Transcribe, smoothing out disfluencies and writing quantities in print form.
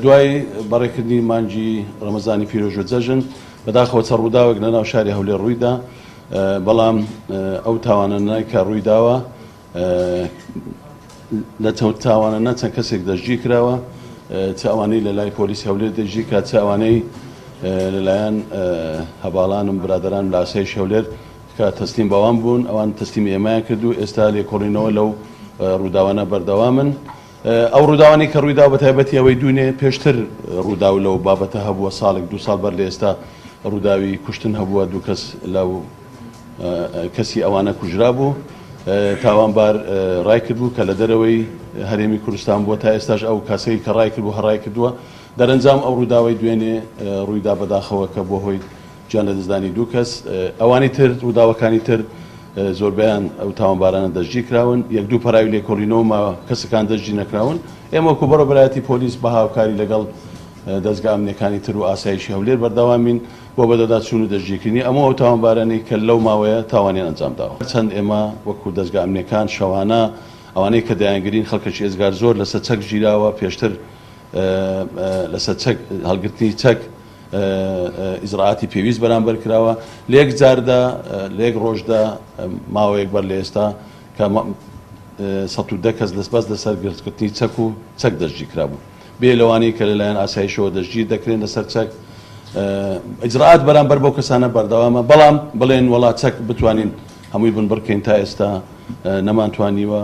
دوای بەڕێکردنی مانگی ڕەمەزانی پیرۆز و جەژن، بەداخەوە چەند ڕووداوێک لەناو شاری هەولێر ڕوویدا، بەڵام ئەو تاوانانە کە ڕوویداوە لە چەند تاوانانە چەند کەسێک دەستگیر کراوە، چ ئەوانەی لە لای پۆلیسی هەولێر دەستگیر کرا، چ ئەوانەی لەلایەن هەڤاڵانم برادەرانم لە ئاسایشی هەولێر کە تەسلیم بەوان بوون، ئەوان تەسلیمی ئێمەیان کرد و ئێستا لێکۆڵینەوە لەو ڕووداوانە بەردەوامن. ئەو ڕووداوانەی کە ڕوویداوە بەتایبەتی ئەوەی دوونێ پێشتر ڕووداو لەو بابەتە هەبووە ساڵێک دوو ساڵ بەر لە ئێستا ڕووداوی کوشتن هەبووە دوو کەس لەو کەسی ئەوانە کوژرابوو تاوانبار ڕای کردبوو کە لە دەرەوەی هەرێمی کوردستان بووە تا ئێستاش ئەو کەسەی کە ڕای کردبوو هەر ڕای کردووە دەرەنجام ئەو ڕووداوەی دوێنێ ڕوویدا بەداخەوە کە بووە هۆی گیان لەدەستدانی دوو کەس، ئەوانی تر ڕووداوەکانی تر زۆربەیان ئەو تاوانبارانە دەستگیرکراون، یەک دوو پەراوی لێکۆڵینەوە ماوە کەسەکان دەستگیر نەکراون، ئێمە وەکو بەڕێوەبەرایەتی پۆلیس بە هاوکاری لەگەڵ دەزگا ئەمنیەکانی تر و ئاسایشی هەولێر بەردەوامین بۆ بەدواداچوون و دەستگیرکردنی ئەموو ئەو تاوانبارانەی کە لەو ماوەیە تاوانیان ئەنجامداوە. هەرچەند ئێمە وەکو دەزگا ئەمنیەکان شەوانە ئەوانەی کە دەیانگرین خەڵکێکی ئێجگار زۆر لەسەر چەک گیراوە، پێشتر لەسەر چەک هەڵگرتنی چەک ئیجرائاتی پێویست بەرامبەر کراوە لە یەک جاردا لە یەک ڕۆژدا ماوەیەک بەر لە ئێستا کە 110 کەس لەس بەس لەسەر گرتکردنی چەک و چەک دەستگیر کرابوو بێ لەوانەی کە لەلایەن ئاسایشەوە دەستگیر دەکرێن لەسەر چەک ئیجرائات بەرامبەر بەو کەسانە بەردەوامە بەڵام بڵێن وەڵا چەک بتوانین هەمووی بنبڕکەین تا ئێستا نەمانتوانیوە.